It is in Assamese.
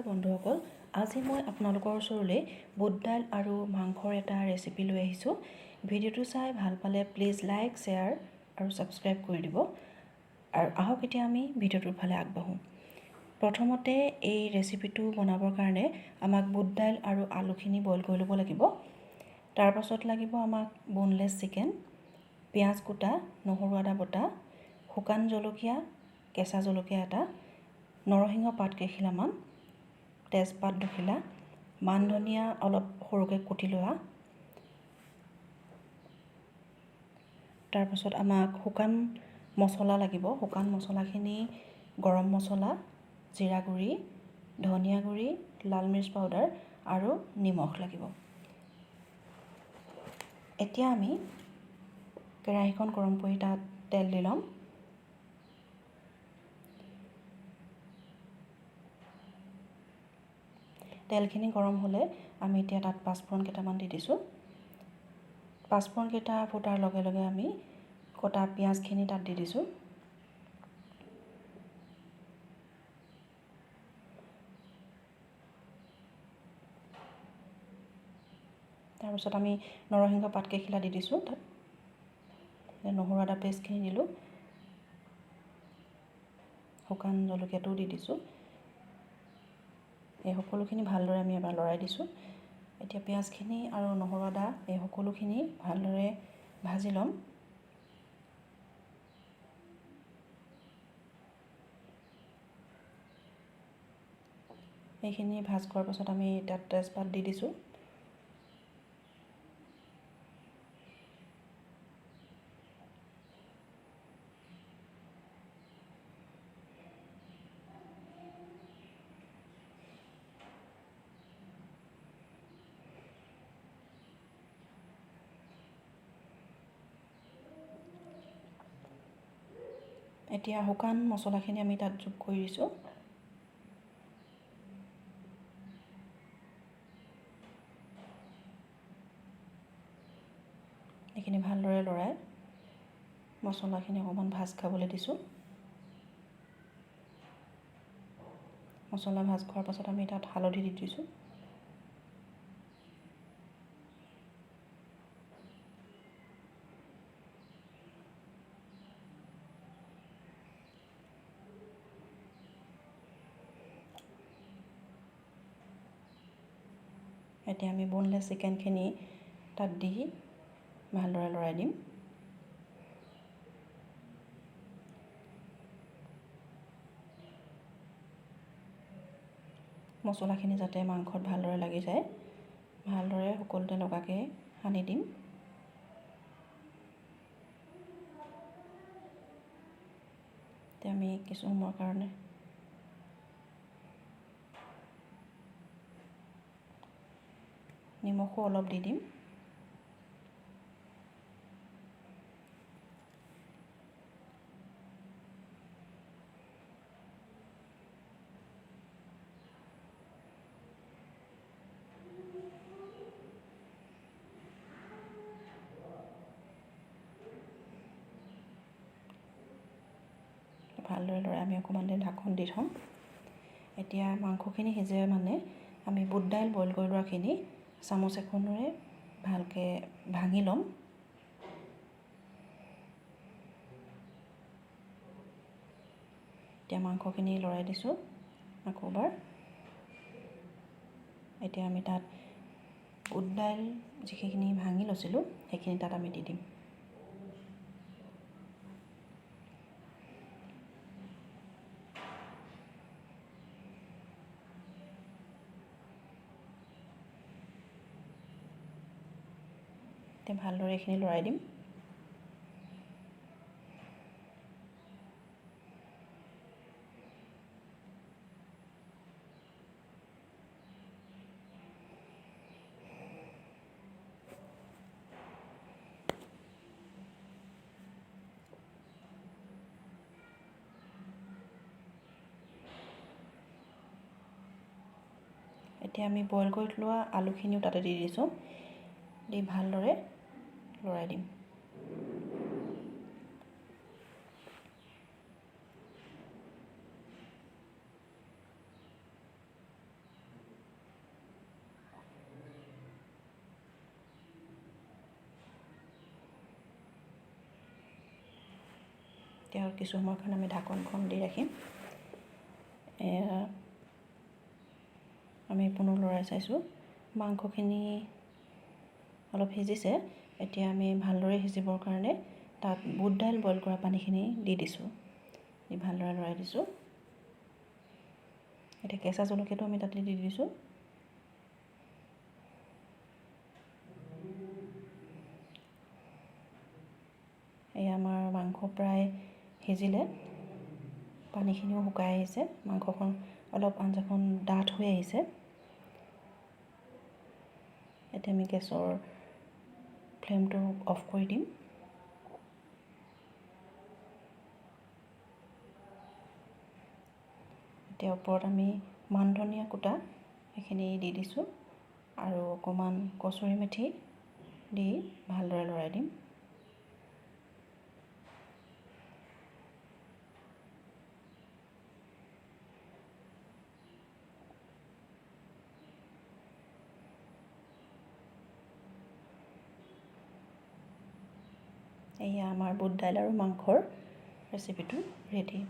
বন্ধুসকল, আজি মই আপোনালোকৰ ওচৰলৈ বুট দাইল আৰু মাংসৰ এটা ৰেচিপি লৈ আহিছোঁ। ভিডিঅ'টো চাই ভাল পালে প্লিজ লাইক, শ্বেয়াৰ আৰু ছাবস্ক্ৰাইব কৰি দিব। আৰু আহক এতিয়া আমি ভিডিঅ'টোৰ ফালে আগবাঢ়োঁ। প্ৰথমতে এই ৰেচিপিটো বনাবৰ কাৰণে আমাক বুট দাইল আৰু আলুখিনি বইল কৰি ল'ব লাগিব। তাৰপাছত লাগিব আমাক বোনলেছ চিকেন, পিঁয়াজ কুটা, নহৰু আদা বটা, শুকান জলকীয়া, কেঁচা জলকীয়া এটা, নৰসিংহ পাত কেইখিলামান, তেজপাত দুখিলা, মান ধনিয়া অলপ সৰুকৈ কুটি লোৱা। তাৰপাছত আমাক শুকান মছলা লাগিব। শুকান মছলাখিনি গৰম মছলা, জিৰা গুড়ি, ধনিয়া গুড়ি, লাল মিৰ্চ পাউডাৰ আৰু নিমখ লাগিব। এতিয়া আমি কেৰাহীখন গৰম কৰি তাত তেল দি ল'ম। তেলখিনি গৰম হ'লে আমি এতিয়া তাত পাঁচফোৰণ কেইটামান দি দিছোঁ। পাঁচফোৰণকেইটা ফুটাৰ লগে লগে আমি কটা পিঁয়াজখিনি তাত দি দিছোঁ। তাৰপিছত আমি নৰসিংহ পাত কেইখিলা দি দিছোঁ তাত। নহৰু আদা পেষ্টখিনি দিলোঁ, শুকান জলকীয়াটোও দি দিছোঁ। এই সকলোখিনি ভালদৰে আমি এবাৰ লৰাই দিছোঁ। এতিয়া পিঁয়াজখিনি আৰু নহৰু আদা এই সকলোখিনি ভালদৰে ভাজি ল'ম। এইখিনি ভাজ খোৱাৰ পাছত আমি তাত তেজপাত দি দিছোঁ। এতিয়া শুকান মছলাখিনি আমি তাত যোগ কৰি দিছোঁ। এইখিনি ভালদৰে লৰাই মছলাখিনি অকণমান ভাজ খাবলৈ দিছোঁ। মছলা ভাজ খোৱাৰ পাছত আমি তাত হালধি দি দিছোঁ। এতিয়া আমি বোনলেছ চিকেনখিনি তাত দি ভালদৰে লৰাই দিম। মছলাখিনি যাতে মাংসত ভালদৰে লাগি যায়, ভালদৰে সকলোতে লগাকৈ সানি দিম। এতিয়া আমি কিছু সময়ৰ কাৰণে নিমখো অলপ দি দিম। ভালদৰে লৰাই আমি অকণমান দেৰি ঢাকন দি থ'ম। এতিয়া মাংসখিনি সিজে মানে আমি বুট দাইল বইল কৰি লোৱাখিনি চামুচ এখনেৰে ভালকৈ ভাঙি ল'ম। এতিয়া মাংসখিনি লৰাই দিছোঁ আকৌ এবাৰ। এতিয়া আমি তাত বুট দাইল যিখিনি ভাঙি লৈছিলোঁ সেইখিনি তাত আমি দি দিম। এতিয়া ভালদৰে এইখিনি লৰাই দিম। এতিয়া আমি বইল কৰি লোৱা আলুখিনিও তাতে দি দিছোঁ। দি ভালদৰে লৰাই দিম। এতিয়া কিছু সময়ৰ কাৰণে আমি ঢাকনখন দি ৰাখিম। আমি পুনৰ লৰাই চাইছোঁ, মাংসখিনি অলপ সিজিছে। এতিয়া আমি ভালদৰে সিজিবৰ কাৰণে তাত বুট দাইল বইল কৰা পানীখিনি দি দিছোঁ, দি ভালদৰে লৰাই দিছোঁ। এতিয়া কেঁচা জলকীয়াটো আমি তাতে দি দিছোঁ। এয়া আমাৰ মাংস প্ৰায় সিজিলে, পানীখিনিও শুকাই আহিছে, মাংসখন অলপ আঞ্জাখন ডাঠ হৈ আহিছে। এতিয়া আমি গেছৰ ফ্লেমটো অফ কৰি দিম। এতিয়া ওপৰত আমি মান ধনিয়া কুটা সেইখিনি দি দিছোঁ আৰু অকণমান কচুৰি মেথি দি ভালদৰে লৰাই দিম। এয়া আমাৰ বুট দাইল আৰু মাংসৰ ৰেচিপিটো ৰেডি।